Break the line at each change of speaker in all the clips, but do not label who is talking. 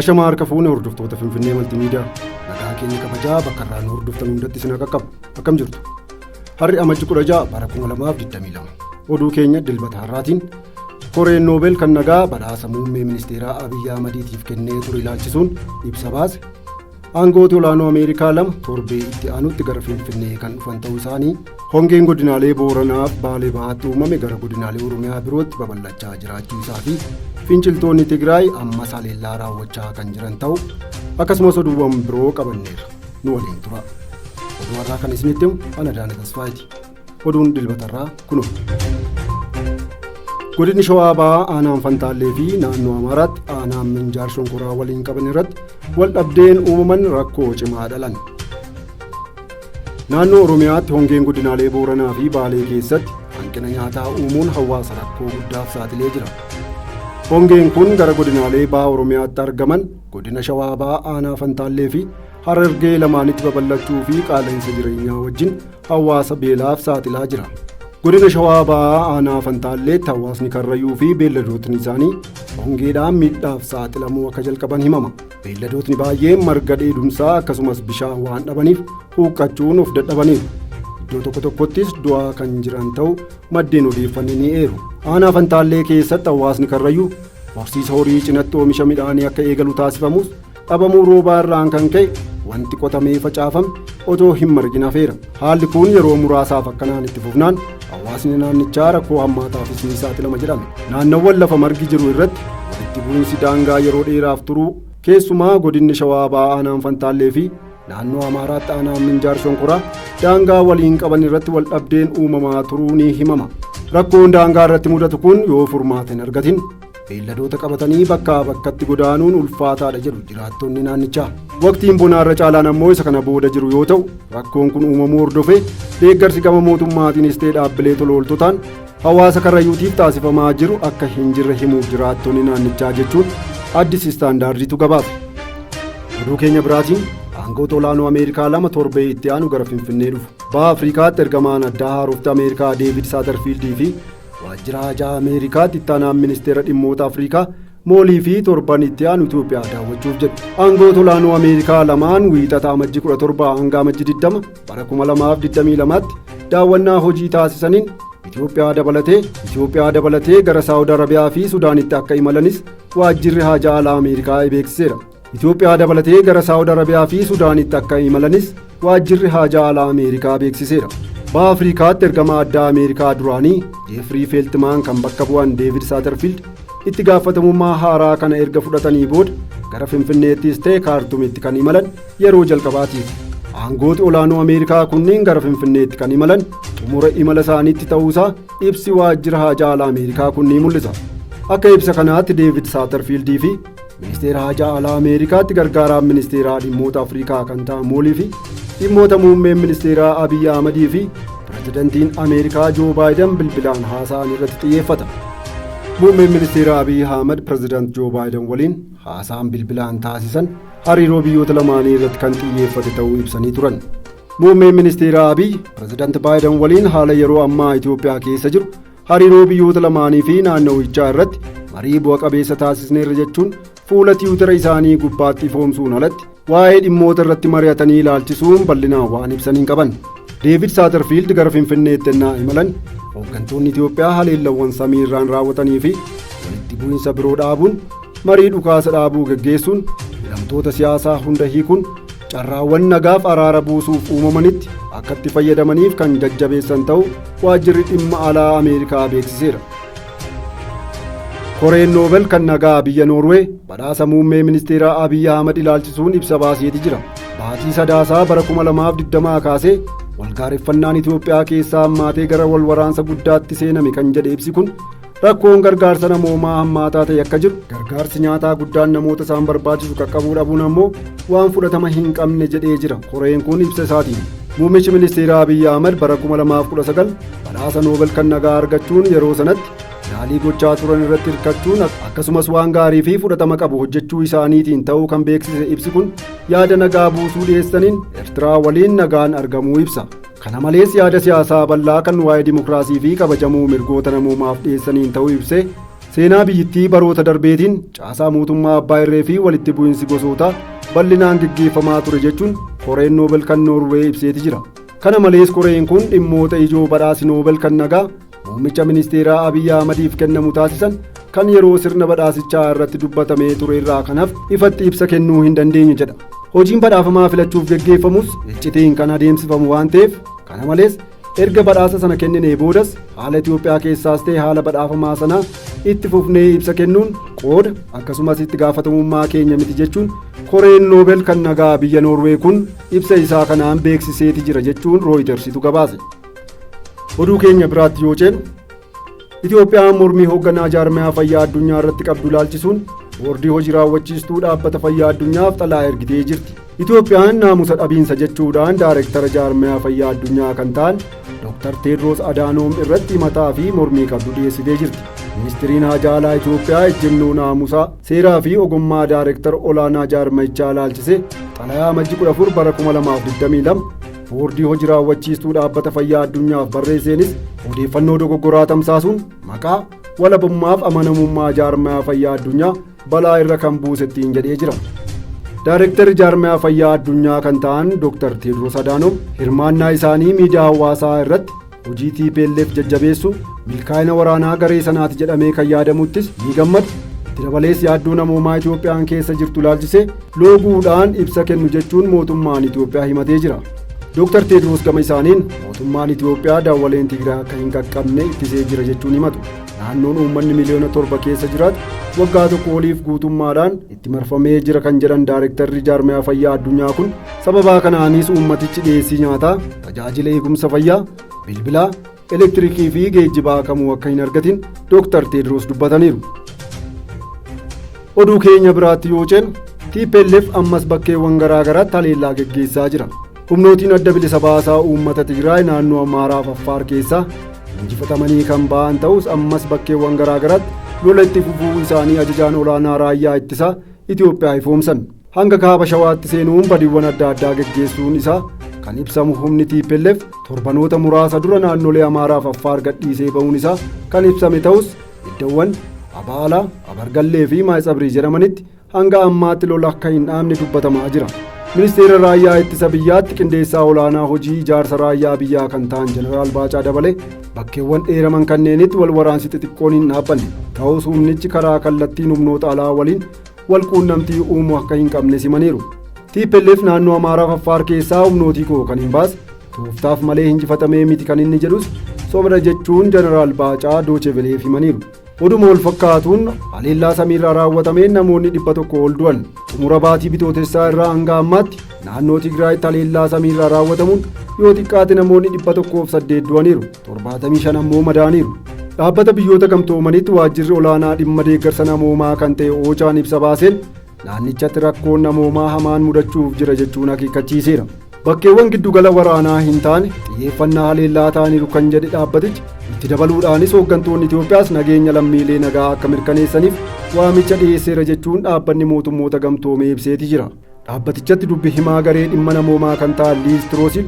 Ashamaa harka fuune, hordoftoota Finfinnee Maltimiidiyaa. Nagaan keenya kabajaa bakka irraa nu hordoftan hundatti isin qaqqabu. Akkam jirtu? Har'i Amajji 16 bara 2022. Oduu keenya Dilbata har'aatiin, Koreen Noobel kan nagaa badhaasa muummee ministeeraa Abiyyi Ahmadiitiif kennee ture ilaalchisuun ibsa baase. Aangooti olaanoo Ameerikaa lama torbee itti aanutti gara Finfinnee kan dhufan ta'uu isaanii, hongeen godinaalee Booranaaf Baalee Bahaatti uumame gara godinaalee Oromiyaa birootti babal'achaa jiraachuu isaa fi finciltoonni Tigraay ammas haleellaa raawwachaa kan jiran ta'u, akkasumas oduuwwan biroo qabanneerra. Nu waliin tura. Oduu har'aa kan isinitti himu ana Daana Tasfaayiiti. Oduun Dilbatarraa kunoo. Godinni Shawaa Bahaa aanaan Fantaallee fi naannoo Amaaraatti aanaan Minjaar Shonkoraa waliin qaban irratti wal dhabdeen uumaman rakkoo cimaa dhalan. Naannoo Oromiyaatti hongeen godinaalee Booranaa fi Baalee keessatti hanqina nyaataa uumuun hawaasa rakkoo guddaaf saaxilee jira. Hongeen kun gara godinaalee Baha Oromiyaatti argaman godina Shawaa Bahaa aanaa Fantaallee fi Harargee lamaanitti babal'achuu fi qaala'insa jireenyaa wajjin hawaasa beelaaf saaxilaa jira. Godina Shawaa Bahaa aanaa Fantaalleetti hawaasni Karrayyuu fi beelladootni isaanii hongeedhaan miidhaaf saaxilamuu akka jalqaban himama. Beelladootni baay'een marga dheedumsaa akkasumas bishaan waan dhabaniif huuqqachuun of dadhabaniiru. Iddoo tokko tokkottis du'aa kan jiran ta'u maddeen odeeffanne ni eeru. Aanaa Fantaallee keessatti hawaasni Karrayyuu horsiisa horii cinatti oomisha midhaanii akka eegalu taasifamus, dhabamuu roobaa irraan kan ka'e wanti qotamee facaafame otoo hin margin hafeera. Haalli kun yeroo muraasaaf akkanaan itti fufnaan hawaasni naannichaa rakkoo hammaataafis ni saaxilama jedhame. Naannawwan lafa margi jiru irratti walitti bu'iinsi daangaa yeroo dheeraaf turuu, keessumaa godinni Shawaa Bahaa aanaan Fantaallee fi naannoo Amaaraatti aanaan Minjaar Shonkoraa daangaa waliin qaban irratti wal dhabdeen uumamaa turuu ni himama. Rakkoon daangaa irratti mudatu kun yoo furmaata hin argatin beelladoota qabatanii bakkaa bakkatti godaanuun ulfaataadha jedhu jiraattonni naannichaa. Waqtiin bonaa irra caalaan ammoo isa kana booda jiru yoo ta'u, rakkoon kun uumamuu hordofee deeggarsi gama mootummaatiinis ta'e dhaabbilee tola ooltotaan hawaasa Karrayyuutiif taasifamaa jiru akka hin jirre himuuf jiraattonni naannichaa jechuun Addis Istaandaardiitu gabaase. Oduu keenya biraatiin, aangoota olaanoo Ameerikaa lama torbee itti aanu gara Finfinnee dhufu. Baha Afrikaatti ergamaan addaa haarofti Ameerikaa Deevid Saatarfiildii fi waajjira haajaa Ameerikaatti itti aanaan ministeera dhimmoota Afrikaa Moolii fi torban itti aanu Itoophiyaa daawwachuuf jedhu. Aangoota olaanoo Ameerikaa lamaan Wiixata Amajjii 17 hanga Amajjii 20 bara 2022tti daawwannaa hojii taasisaniin Itoophiyaa dabalatee gara Saawud Arabiyaa fi Sudaanitti akka imalanis waajjirri haajaa alaa Ameerikaa beeksiseera. Itoophiyaa dabalatee gara Saawud Arabiyaa fi Sudaanitti akka imalanis waajjirri haajaa alaa Ameerikaa beeksiseera. Baha Afrikaatti ergama addaa Ameerikaa duraanii Jeefrii Feeltimaan kan bakka bu'an Deevid Saatarfiild itti gaafatamummaa haaraa kana erga fudhatanii booda gara Finfinneettis ta'e Kaartumitti kan imalan yeroo jalqabaatiif. Aangooti olaanoo Ameerikaa kunneen gara Finfinneetti kan imalan xumura imala isaaniitti ta'uusaa ibsi waajjira haajaa alaa Ameerikaa kun ni mul'isa. Akka ibsa kanaatti, Deevid Saatarfiildii fi ministeera haajaa alaa Ameerikaatti gargaaraan ministeeraa dhimmoota Afrikaa kan ta'an Moolii fi dhimmoota muummeen ministeeraa Abiyyi Ahmadii fi pirezidantiin Ameerikaa Joo Baayiden bilbilaan haasa'an irratti xiyyeeffata. Muummeen ministeeraa Abiyyi Ahmad pireezidant Joo Baayiden waliin haasa'an bilbilaan taasisan hariiroo biyyoota lamaanii irratti kan xiyyeeffate ta'uu ibsanii turan. Muummeen ministeeraa Abiyyi pireezidant Baayiden waliin haala yeroo ammaa Itoophiyaa keessa jiru, hariiroo biyyoota lamaanii fi naannawichaa irratti marii bu'a qabeessa taasisneerra jechuun fuula Tiwutara isaanii gubbaatti ifoomsuun alatti waa'ee dhimmoota irratti mari'atanii ilaalchisuun bal'inaan waan ibsan hin qaban. Deevid Saatarfiild gara Finfinneetti ennaa imalan hooggantoonni Itoophiyaa haleellawwan samii irraan raawwatanii fi walitti bu'iinsa biroo dhaabuun, marii dhukaasa dhaabuu geggeessuun, hidhamtoota siyaasaa hunda hiikuun carraawwan nagaaf araara buusuuf uumamanitti akka itti fayyadamaniif kan jajjabeessan ta'uu waajjirri dhimma alaa Ameerikaa beeksiseera. Koreen Noobel kan nagaa biyya Noorwee badhaasa muummee ministeeraa Abiyyi Ahmad ilaalchisuun ibsa baaseeti jira. Baatii Sadaasaa bara 2020 kaasee walgaareffannaan Itoophiyaa keessaa hammaatee gara wal waraansa guddaatti seename kan jedhe ibsi kun, rakkoon gargaarsa namoomaa hammaataa ta'e akka jiru, gargaarsi nyaataa guddaan namoota isaan barbaachisu qaqqabuu dhabuun ammoo waan fudhatama hin qabne jedhee jira koreen kun ibsa isaatiin. Muummichi ministeeraa Abiyyi Ahmad bara 2019 badhaasa Noobel kan nagaa argachuun yeroo sanatti yaalii gochaa turan irratti hirkachuun, akkasumas waan gaarii fi fudhatama qabu hojjechuu isaaniitiin ta'uu kan beeksise ibsi kun, yaada nagaa buusuu dhiyeessaniin Eertiraa waliin nagaan argamuu ibsa. Kana malees, yaada siyaasaa bal'aa kan waa'ee dimokiraasii fi kabajamuu mirgoota namoomaaf dhiyeessaniin ta'uu ibsee, Seenaa biyyittii baroota darbeetiin caasaa mootummaa abbaa irree fi walitti bu'iinsi gosootaa bal'inaan geggeeffamaa ture jechuun koreen Noobel kan Noorwee ibseeti jira. Kana malees koreen kun dhimmoota ijoo badhaasi Noobel kan nagaa muummicha ministeeraa Abiyyi Ahmadiif kennamu taasisan kan yeroo sirna badhaasichaa irratti dubbatamee ture irraa kanaaf ifatti ibsa kennuu hin dandeenye jedha. Hojiin badhaafamaa filachuuf geggeeffamus iccitiin kan adeemsifamu waan ta'eef, kana malees erga badhaasa sana kenninee boodas haala Itoophiyaa keessaas ta'e haala badhaafamaa sanaa itti fufnee ibsa kennuun qooda akkasumas itti gaafatamummaa keenya miti jechuun koreen Noobel kan nagaa biyya Noorwee kun ibsa isaa kanaan beeksiseeti jira jechuun Rooyitersitu gabaase. Oduu keenya biraatti yoo ceenu, Itoophiyaan mormii hoogganaa jaarmiyaa fayyaa addunyaa irratti qabdu ilaalchisuun boordii hojii raawwachiistuu dhaabbata fayyaa addunyaaf xalaa ergitee jirti. Itoophiyaan naamusa dhabiinsa jechuudhaan daayireektara jaarmiyaa fayyaa addunyaa kan ta'an Dr. Teedroos Adaanoom irratti himataa fi mormii qabdu dhiyeessitee jirti. Ministiriin Haajaa Alaa Itoophiyaa ejjennoo naamusaa, seeraa fi ogummaa daayireektara olaanaa jaarmiyichaa ilaalchisee xalayaa Amajji 14 bara 2022 boordii hojii raawwachiistuu dhaabbata fayyaa addunyaaf barreesseenis odeeffannoo dogoggoraa tamsaasuun maqaa walabummaaf amanamummaa jaarmiyaa fayyaa addunyaa balaa irra kan buusettiin jedhee jira. Daayirektarri jaarmiyaa fayyaa addunyaa kan ta'an Dr. Teedroos Adaanoom hirmaannaa isaanii miidiyaa hawaasaa irratti hojii TPLF jajjabeessu milkaa'ina waraanaa garee sanaati jedhamee kan yaadamuttis ni gammadu. Itti dabalees yaaddoo namoomaa Itoophiyaan keessa jirtu ilaalchisee looguudhaan ibsa kennu jechuun mootummaan Itoophiyaa himatee jira. Dr. Teedroos gama isaaniin mootummaan Itoophiyaa daawwaleen Tigraay akka hin qaqqabne ittisee jira jechuun himatu. Naannoon uummanni 7 miliyoona keessa jiraatu waggaa tokko oliif guutummaadhaan itti marfamee jira kan jedhan daayirektarri jaarmiyaa fayyaa addunyaa kun, sababaa kanaanis uummatichi dhiyeessii nyaataa, tajaajila eegumsa fayyaa, bilbilaa, elektirikii fi geejjibaa kamuu akka hin argatin Dr. Teedroos dubbataniiru. Oduu keenya biraatti yoo ceenu, TPLF ammas bakkeewwan garaa garaatti haleellaa geggeessaa jira. Humnootiin adda bilisa baasaa uummata Tigraay naannoo Amaaraa fi Affaar keessaa injifatamanii kan ba'an ta'us, ammas bakkeewwan garaa garaatti lola itti fufuu isaanii ajajaan olaanaa raayyaa ittisaa Itoophiyaa ifoomsan. Hanga kaaba Shawaatti seenuun badiiwwan adda addaa geggeessuun isaa kan ibsamu humni TPLF torbanoota muraasa dura naannolee Amaaraa fi Affaar gadhiisee ba'uun isaa kan ibsame ta'us, iddoowwan Abaalaa, Abargallee fi Maayitsabrii jedhamanitti hanga ammaatti lola akka hin dhaabne dubbatamaa jira. Ministeera raayyaa ittisa biyyaatti qindeessaa olaanaa hojii ijaarsa raayyaa biyyaa kan ta'an Jeneraal Baacaa Dabalee bakkeewwan dheeraman kanneenitti wal waraansi xixiqqoon hin dhaabbanne ta'us, humnichi karaa kallattiin humnoota alaa waliin wal quunnamtii uumuu akka hin qabne simaniiru. TPLF naannoo Amaaraa fi Affaar keessaa humnootii koo kan hin baase tooftaaf malee hinjifatamee miti kan inni jedhus sobadha jechuun Jeneraal Baacaa Doocheveleef himaniiru. Oduma wal fakkaatuun haleellaa samiirraa raawwatameen namoonni 100 ol du'an. Xumura baatii bitootessaa irraa hanga ammaatti naannoo Tigraayitti haleellaa samiirraa raawwatamuun yoo xiqqaate namoonni 108 du'aniiru, 75 ammoo madaaniiru. Dhaabbata biyyoota gamtoomanitti waajjirri olaanaa dhimma deeggarsa namoomaa kan ta'e Oochaan ibsa baaseen naannichatti rakkoon namoomaa hamaan mudachuuf jira jechuun akeekkachiiseera. Bakkeewwan giddugala waraanaa hin taane xiyyeeffannaa haleellaa ta'aniiru kan jedhe dhaabbatichi, itti dabaluudhaanis hooggantoonni Itoophiyaas nageenya lammiilee nagaa akka mirkaneessaniif waamicha dhiyeesseera jechuun dhaabbanni mootummoota gamtoomee ibseeti jira. Dhaabbatichatti dubbi himaa garee dhimma namoomaa kan ta'an Liiz Tiroosil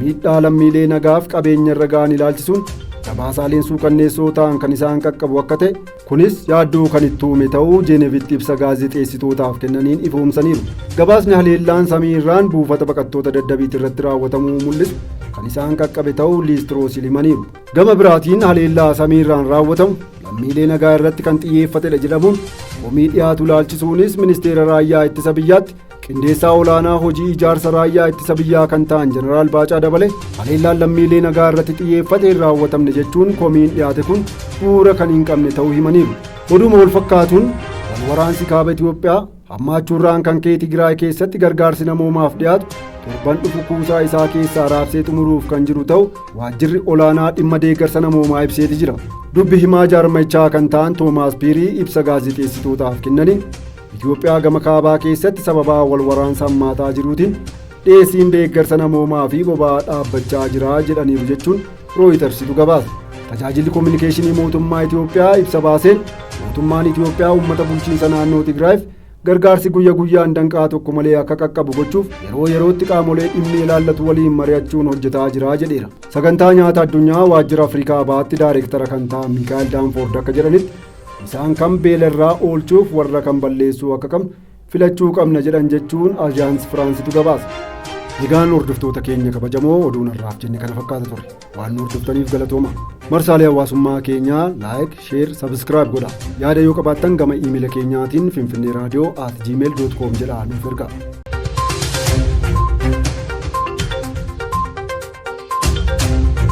miidhaa lammiilee nagaaf qabeenya irra ga'an ilaalchisuun gabaasaaleen suukanneessoo ta'an kan isaan qaqqabu akka ta'e, kunis yaaddoo kan itti uume ta'uu Jeenevitti ibsa gaazexeessitootaaf kennaniin ifoomsaniiru. Gabaasni haleellaan samii irraan buufata baqattoota Daddabiit irratti raawwatamuu mul'isu kan isaan qaqqabe ta'uu Liiz Tiroosil himaniiru. Gama biraatiin haleellaa samii irraan raawwatamu lammiilee nagaa irratti kan xiyyeeffatedha jedhamuun komii dhiyaatu ilaalchisuunis ministeera raayyaa ittisa biyyaatti qindeessaa olaanaa hojii ijaarsa raayyaa ittisa biyyaa kan ta'an Jeneraal Baacaa Dabale haleellaan lammiilee nagaa irratti xiyyeeffate hin raawwatamne jechuun komiin dhiyaate kun bu'uura kan hin qabne ta'uu himaniiru. Oduma wal fakkaatuun wal waraansi kaaba Itoophiyaa hammaachuurraan kan ka'e Tigraay keessatti gargaarsi namoomaaf dhiyaatu torban dhufu kuusaa isaa keessaa raabsee xumuruuf kan jiru ta'u waajjirri olaanaa dhimma deeggarsa namoomaa ibseeti jira. Dubbi himaa jaarmichaa kan ta'an Toomaas Piirii ibsa gaazexeessitootaaf kennaniin Itoophiyaa gama kaabaa keessatti sababaa wal waraansa hammaataa jiruutiin dhiyeessiin deeggarsa namoomaa fi boba'aa dhaabbachaa jira jedhaniiru jechuun Rooyitersitu gabaase. Tajaajilli koominikeeshinii mootummaa Itoophiyaa ibsa baaseen mootummaan Itoophiyaa uummata bulchiinsa naannoo Tigraayiif gargaarsi guyya guyyaan danqaa tokko malee akka qaqqabu gochuuf yeroo yerootti qaamolee dhimmi ilaallatu waliin mari'achuun hojjetaa jira jedheera. Sagantaa nyaata addunyaa waajjira Afrikaa Bahaatti daayireektara kan ta'an Mikaa'el Daanfoord akka jedhanitti Isaan kan beela irraa oolchuuf warra kan balleessuu akka qabnu filachuu qabna jedhan jechuun Ajaans Firaansitu gabaasa. Egaan hordoftoota keenya kabajamoo, oduun har'aaf jenne kana fakkaata ture. Waan nu hordoftaniif galatooma. Marsaalee hawaasummaa keenyaa like, share, subscribe godha. Yaada yoo qabaattan gama iimeela keenyaatiin finfinneeradio@gmail.com jedhaa nuuf ergaa.